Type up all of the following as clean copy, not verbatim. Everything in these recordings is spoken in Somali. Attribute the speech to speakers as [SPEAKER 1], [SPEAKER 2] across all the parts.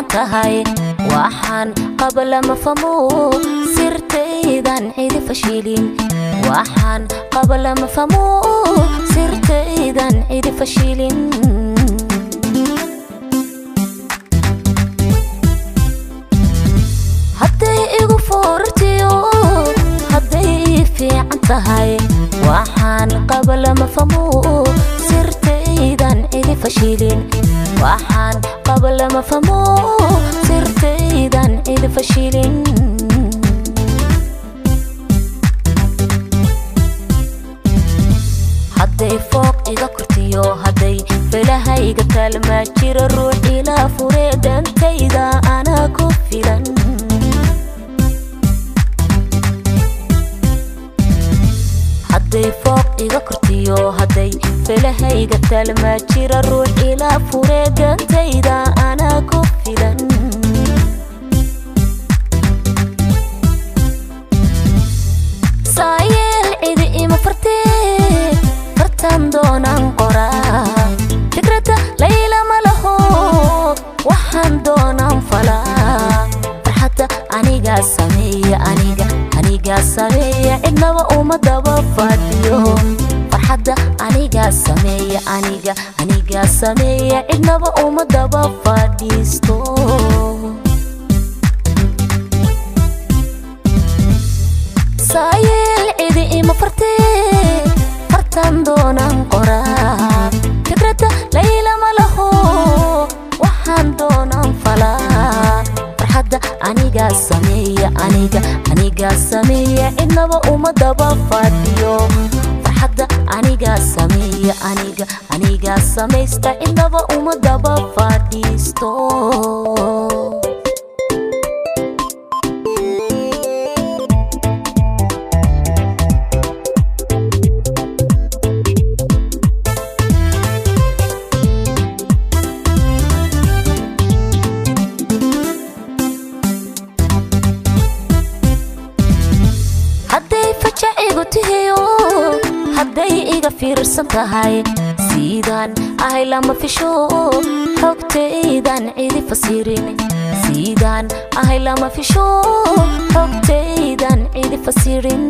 [SPEAKER 1] fiican tahay, waxaan qaba lama famo, sirtaydan cidi fashilin. Waxaan qaba lama famo, sirtaydan cidi fashilin. Hadday igu foorartiyo, hadday ii fiican tahay, waxaan qaba lama famo, sirtaydan cidi fashilin. Waxaan qaba lama famo, sirtaydan cidi fashilin. Hadday fooq iga kortiyo, hadday felahayga taalmaa jira ruux ilaa furee, dantayda anaa ku filan. Hadday fooq iga kortiyo, hadday felahayga taalmaa jira ruux ilaa furee, dantayda anaa ku filan. Saayeel cidi ima fartee, fartaan doonaan qoraa. Fikradda layla ma laho, waxaan doonaan falaa. Farxadda anigaa sameeya, aniga anigaa sameeya, cidnaba uma daba fadhiyo. Farxadda anigaa sameeya, aniga anigaa sameeya, cidnaba uma daba fadhiisto. Saayeel cidi ima fartee, fartaan doonaan qoraa. Fikradda layla ma laho, waxaan doonaan falaa. Farxadda anigaa sameeya, aniga anigaa sameeya, cidnaba uma daba fadhiyo. Farxadda anigaa sameeya, aniga anigaa samaysta, cidnaba uma daba fadhiisto. Hadday fajacigu tihiyo, hadday iga fiirsan tahay, siidaan ahay lama fisho, xogtaydan cidi fasirin. Siidaan ahay lama fisho, xogtaydan cidi fasirin.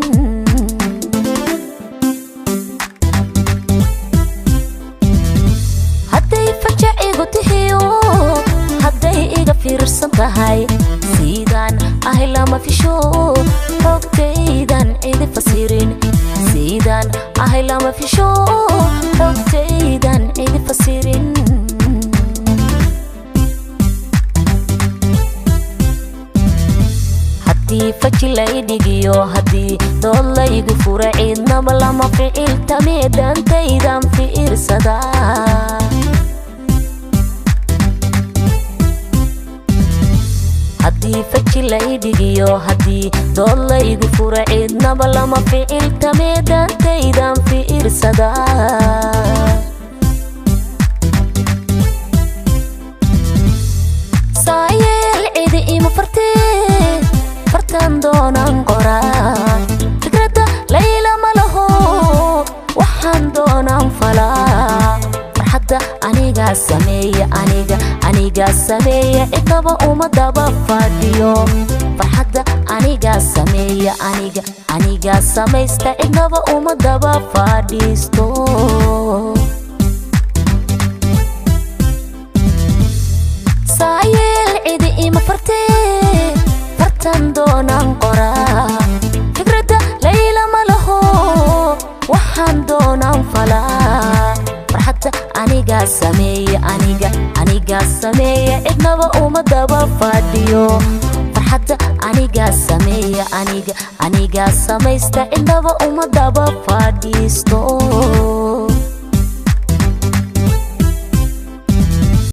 [SPEAKER 1] Hadday fajacigu tihiyo, hadday iga fiirsan tahay, siidaan ahay lama fisho, xogtaydan cidi fasirin. Siidaan ahay lama fisho, xogtaydan cidi fasirin. Haddii faji lay dhigiyo, haddii dood laygu fura, cidnaba lama ficiltamee, dantaydan fiirsadaa. Haddii faji lay dhigiyo, haddii dood laygu fura, cidnaba lama ficiltamee, dantaydan fiirsadaa. Saayeel cidi ima fartee, fartaan doonaan qoraa. Fikradda layla ma laho, waxaan doonaan falaa. Farxadda anigaa sameeya, aniga anigaa sameeya, cidnaba uma daba fadhiyo. Farxadda anigaa sameeya, aniga anigaa samaysta, cidnaba uma daba fadhiisto. Saayeel cidi ima fartee, fartaan doonaan qoraa. Fikradda layla ma laho, waxaan doonaan falaa. Farxadda anigaa sameeya, aniga anigaa sameeya, cidnaba uma daba fadhiyo. Farxadda anigaa sameeya, aniga anigaa samaysta, cidnaba uma daba fadhiisto.